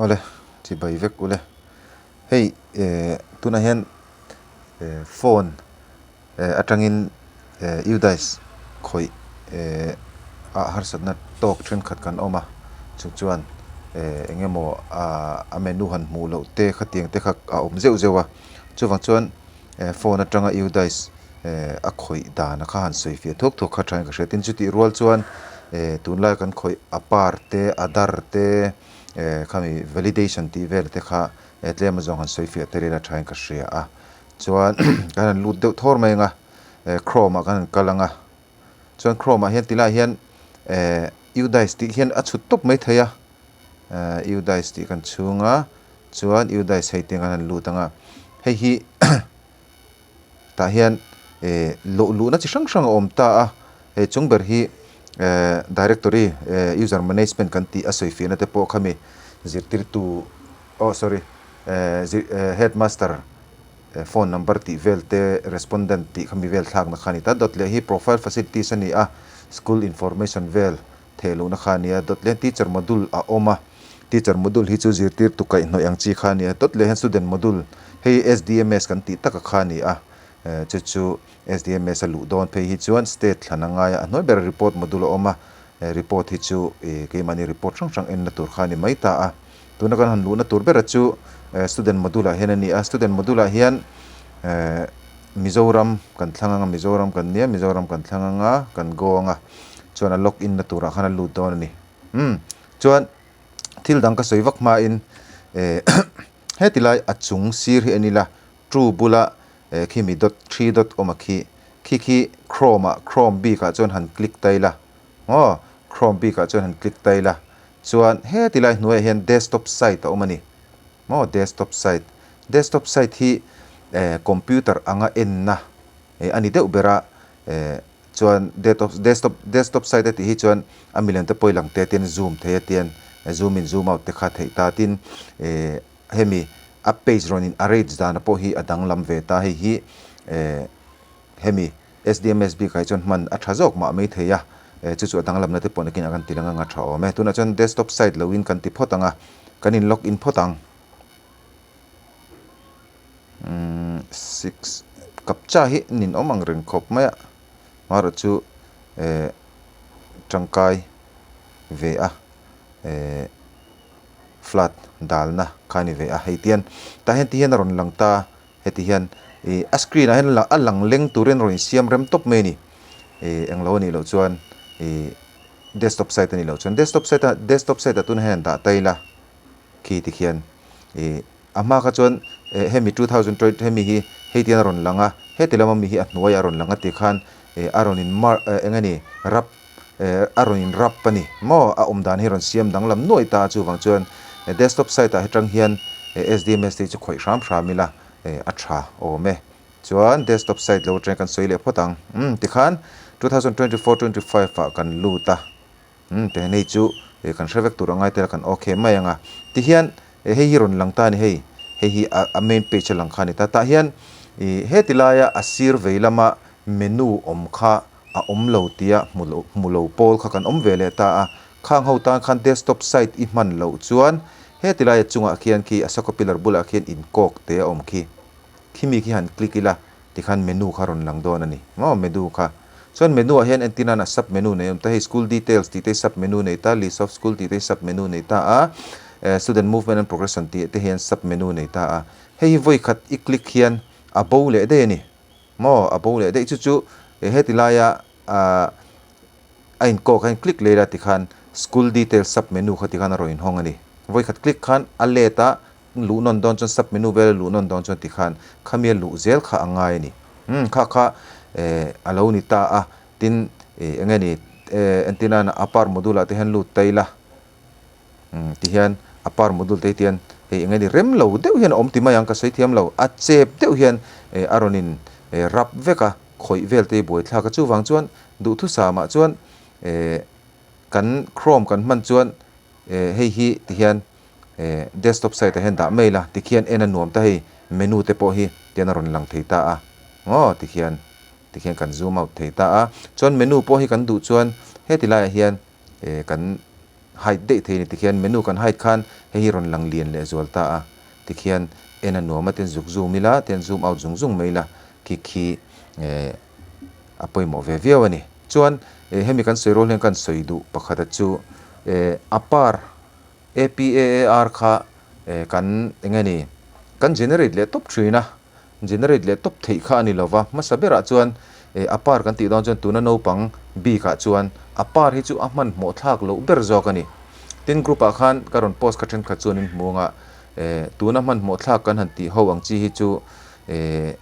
Awle, chibai vek ule. Hei eh tunah hian eh phone eh atangin eh udice khawih eh ah harsatna tawk thenkhat kan awm a chu chuan eh eng emaw ah a menu han hmuh loh te khatiang te kha a awm zeuh zeuh a chuvang chuan eh phone atanga udice eh a khawih dan kha han sawi fiah thuak thuak kha thain ka hria tin chutih rual chuan eh tunlai kan khawih a par te a dar te eh khami validation tih vel te kha eh tlem a zawng han sawi fiah tel ila thain ka hria a chuan kan han lut deuh thawr mai ang a eh chrome ah kan han kal ang a chuan chrome ah hian tilai hian eh udice tih hian a chhut tawp mai thei a eh udice tih kan chhung a chuan udice hei te kan han lut ang a hei hi Tah hian eh luh luhna chi hrang hrang a awm ta a, hei chung ber hi eh directory eh user management kan tih a sawi fiahna te pawh khami zirtirtu oh sorry eh zir eh headmaster eh phone number tih vel te respondent tih khami vel thlakna kha a ni ta, dawt leh hi profile facilities a ni a, school information vel theh lohna kha a ni a, dawt leh hian teacher module a awm a, teacher module hi chu zirtirtu kaihhnawih ang chi kha a ni a, dawt leh hian student module hei S_D_M_S kan tih taka kha a ni a, eh chu chu S_D_M_S a luh dawn phei hi chuan state thlan a ngai a, a hnuai berah report module a awm a, eh report hi chu ih keimahni report hrang hrang enna tur kha a ni mai ta a, tuna kan han luhna tur bera chu eh student module ah hian a ni a, student module ah hian eh Mizoram kan thlang anga Mizoram kan nia Mizoram kan thlang anga kan go anga chuan a log in na turah khan a lut dawn a ni umm chuan thil dang ka sawi vak hmain eh heti lai a chung sir hi en ila true bula eh khimi dot three dot awm a khi khi khi chrome ah chrome bik ah chuan han click ta ila aw chrome bik ah chuan han click ta ila chuan heti lai hnuaiah hian desktop site a awm a ni. Maw desktop site desktop site hi eh computer anga enna eh a ni deuh ber a eh chuan desktop desktop site a tih hi chuan a milem te pawh i lang te tin zoom thei a tian zoom in zoom out te kha theih ta tin eh hemi a page rawn in arrange dana pawh hi a danglam ve ta hei hi eh hemi S_D_M_S bikah hi chuan hman a tha zawk mah mai thei a eh chu chu a danglamna te pawh nakin a kan ti lang anga tha awm e tunah chuan desktop site lo in kan ti phawt ang a kan in log in phawt ang umm six captcha hi nin awm ang reng khawp mai a amaherawh chu eh tangkai ve a eh flat dalna kha a ni ve a hei tian tah hian ti hian a rawn lang ta a. Heti hian ih a screen ah hian a lang leng turin a rawn insiam rem tawp mai a ni. Ih englo a nih loh chuan ih desktop site a nih loh chuan desktop site a desktop site ah tunah hian an dah ta ila khi tikhian ih a hma kha chuan eh hemi 2020 hemi hi hei tian a rawn lang a heti lama mi hi a hnuaiah a rawn lang a tikhan ih a rawn in mark eh eng nge ni rap eh a rawn in rap a ni maw a awm dan hi a rawn siam danglam nuaih ta a chuvang chuan desktop site ah hetang hian S_D_M_S te hi chu khawih hram hram ila eh a tha awm e chuan desktop site lo atang kan sawi leh phawt ang umm tikhan 2024 25 ah kan lut a umm tihian hei chu eh kan hre vek tur angai tel a kan okay mai ang a tihian eh hei hi rawn lang ta a ni hei hei hi a main page a lang kha a ni ta tah hian ih heti laia a sir vei lama menu awm kha a awm lo tia hmu lo hmu lo pawl kha kan awm ve leh ta a, khang ho tan khan desktop site i hman loh chuan heti laia chungah khian khi Ashoka pillar bulah khian inkawk te a awm khi, khimi khi han click ila tikhan menu kha rawn lang dawn a ni maw menu kha. Chuan menu ah hian entir nan a sub menu nei a awm ta hei school details tih te hi sub menu nei ta, list of school tih te hi sub menu nei ta a, eh student movement and progression tih te hian sub menu nei ta a, hei hi vawi khat i click hian a bo leh daih a ni. Maw a bo leh daih chu chu heti laia a inkawk a in click leh ila tikhan school details sub menu kha tikhan a rawn inhawng a ni. Vawikhat click khan a let a luh nawn dawn chuan sub menu vel a luh nawn dawn chuan tikhan khami a luh zel kha a ngai a ni. Umm kha kha a lo ni ta a tin eng nge ni entir nana upper module ah te hian lut ta ila Umm tihian a par module te hi tian hei eng nge ni rem lo deuh hian a awm ti mai ang ka sawi thiam lo a chep deuh hian eh a rawn in eh rap vek a khawih vel te hi buai thlak a chuvang chuan duhthusam ah chuan eh kan chrome kan hman chuan eh hei hi tihian eh desktop site ah hian dah mai ila tikhian en a nuam ta hei menu te pawh hi tian a rawn lang thei ta a aw tikhian tikhian kan zoom out thei ta a chuan menu pawh hi kan duh chuan heti laiah hian eh kan. Hide daih thei a ni. Tikhian menu kan hide khan hei hi rawn lang lian leh zual ta a. Tikhian en a nuam a, tian zuk zoom ila, tian zoom out zung zung mai ila khi khi eh a pawimawh ve viau a ni. Chuan eh hemi kan sawi rual hian kan sawi duh pakhata chu eh a par APAAR kha eh kan eng nge ni kan generate leh tawp thin a, generate leh tawp theih kha a ni lova, hmasa berah chuan eh a par kan tih dawn chuan tuna naupang bikah chuan a par hi chu a hmanhmawh thlak loh ber zawk a ni. Tin group ah khan ka rawn post kha thenkhat chuan in hmu anga eh tuna hmanhmawh thlak kan han tih ho ang chi hi chu eh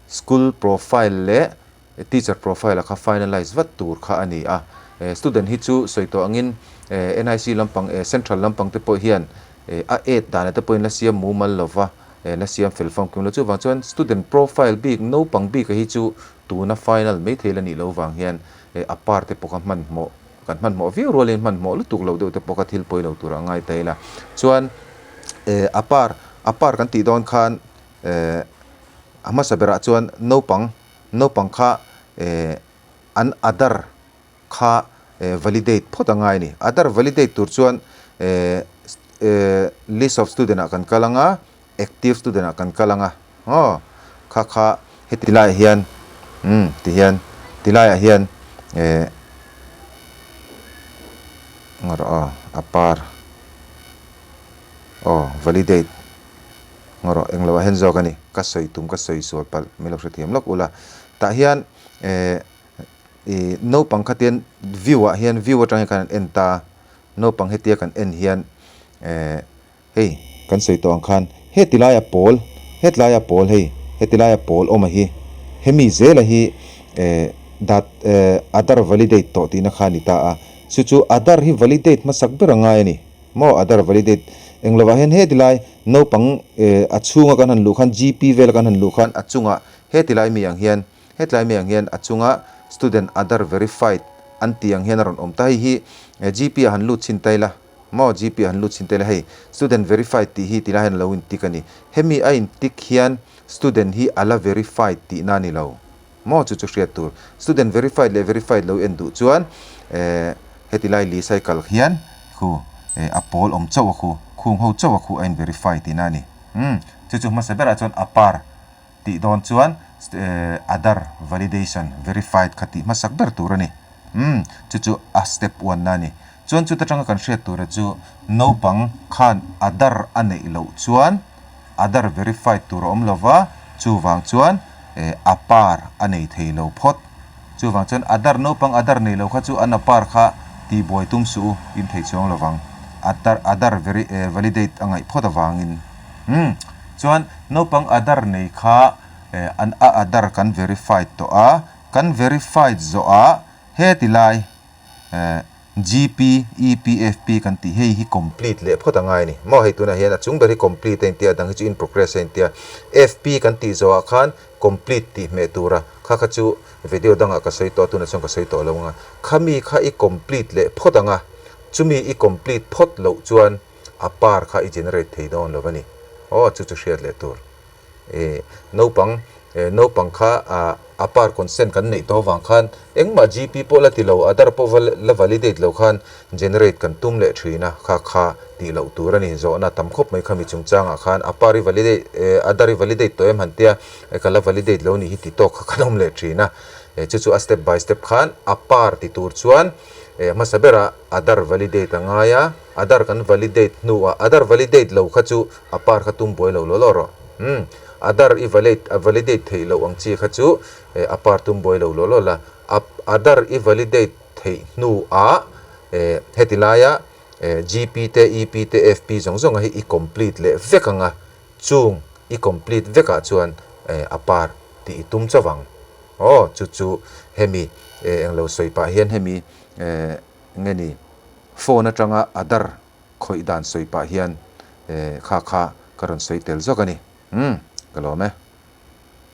school profile leh teacher profile ah kha finalize vat tur kha a ni a. Eh student hi chu sawi tawh angin eh NIC lampang eh central lampang te pawh hian eh a aid dan te pawhin la siam mumal lova eh la siam fel famkim lo. Chuvang chuan student profile bik naupang bik a hi chu tuna final maithei la nih loh vang hian eh a par te pawh kha hmanhmawh Kan hmanhmawh viau rualin hmanhmawh lutuk lo deuh te pawh kha thil pawi lo turah ngai ta ila. Chuan eh a par a par kan tih dawn khan eh a hmasa berah chuan naupang naupang kha eh an Aadhaar kha eh validate phawt a ngai a ni. Aadhaar validate tur chuan eh eh list of student ah kan kal anga active student ah kan kal anga aw kha kha heti laiah hian umm ti hian ti laiah hian eh ngaw rawh aw a par aw validate ngaw rawh englo ah hian zawk a ni ka sawi tum ka sawi sual palh min lo hrethiam lawk ula tah hian eh ih naupang khatian view ah hian view atang hian kan en ta naupang hetia kan en hian eh. Hei, kan sawi tawh ang khan heti laia pawl, heti laia pawl hei, heti laia pawl awm a hi, hemi zela hi eh dat eh Aadhaar validate tawh tihna kha a ni ta a. Chu chu Aadhaar hi validate hmasak ber a ngai a ni. Maw Aadhaar validate eng lovah hian heti lai naupang eh a chhunga kan han luh khan GP vela kan han luh khan a chungah heti lai mi ang hian hetlai mi ang hian a chunga student Aadhaar verified an tih ang hian a rawn awm ta. Hei hi GP ah han lut chhin ta ila. Maw GP an lut chhin tel a hei student verified tih hi tilai hian a lo in tick a ni. Hemi a in tick hian student hi a la verified tihna a ni lo. Maw chu chu hriat tur. Student verified leh verified lo en duh chuan eh heti lai li cycle hian khu eh a pawl awm chauh a khu khung ho chauh a khu a in verify tihna a ni. Umm chu chu hmasa berah chuan a par tih dawn chuan eh Aadhaar validation verified kha tih hmasak ber tur a ni. Umm chu chu a step one na a ni. Chuan chuta tanga kan hriat tura chu naupang khan Aadhaar a neih loh chuan Aadhaar verified tur a awm lova, chuvang chuan eh APAR a nei thei lo phawt. Chuvang chuan Aadhaar naupang Aadhaar nei lo kha chu an APAR kha tihbuai tum suh u in thei chuang lovang. Aadhaar Aadhaar veri eh validate a ngaih phawt avangin. Umm chuan naupang Aadhaar nei kha eh an a Aadhaar kan verified tawh a, kan verified zawhah heti lai Eh GP, EP, FP kan tih hei hi complete leh phawt a ngai a ni. Maw hei tunah hian a chung ber hi complete a intia, a dang hi chu in progress a intia. FP kan tih zawhah khan complete tih hmeh tura kha kha chu video dangah ka sawi tawh a, tunah chuan ka sawi tawh lo ang a. Khami kha i complete leh phawt ang a, chumi i complete phawt loh chuan a par kha i generate thei dawn lo a ni. Aw chu chu hriat leh tur. Eh naupang eh naupang kha ah a par consent kan neih tawh avang khan engmah GP pawh la ti lo Aadhaar pawh va la validate lo khan generate kan tum leh thin a kha kha tih loh tur a ni zawhna tam khawp mai khami chungchangah khan a par i validate eh Aadhaar i validate tawh em han tia eh ka la validate lo nih hi ti tawk kha kan awm leh thin a eh chu chu a step by step khan a par ti tur chuan eh hmasa berah Aadhaar validate a ngai a. Aadhaar kan validate hnuah Aadhaar validate lo kha chu a par kha tum buai lo law law rawh. Umm Aadhaar i valate a validate theih loh ang chi kha chu eh a par tum buai lo law law la. A Aadhaar i validate theih hnuah eh heti laia eh GP te EP te FP zawng zawng a hi i complete leh vek ang a, chung i complete vekah chuan eh a par tih i tum chauh ang. Aw chu chu hemi eh englo sawi pah hian hemi eh nge ni phone atanga Aadhaar khawih dan sawi pah hian kha kha ka rawn sawi tel zawk a ni. Umm ka lawm e.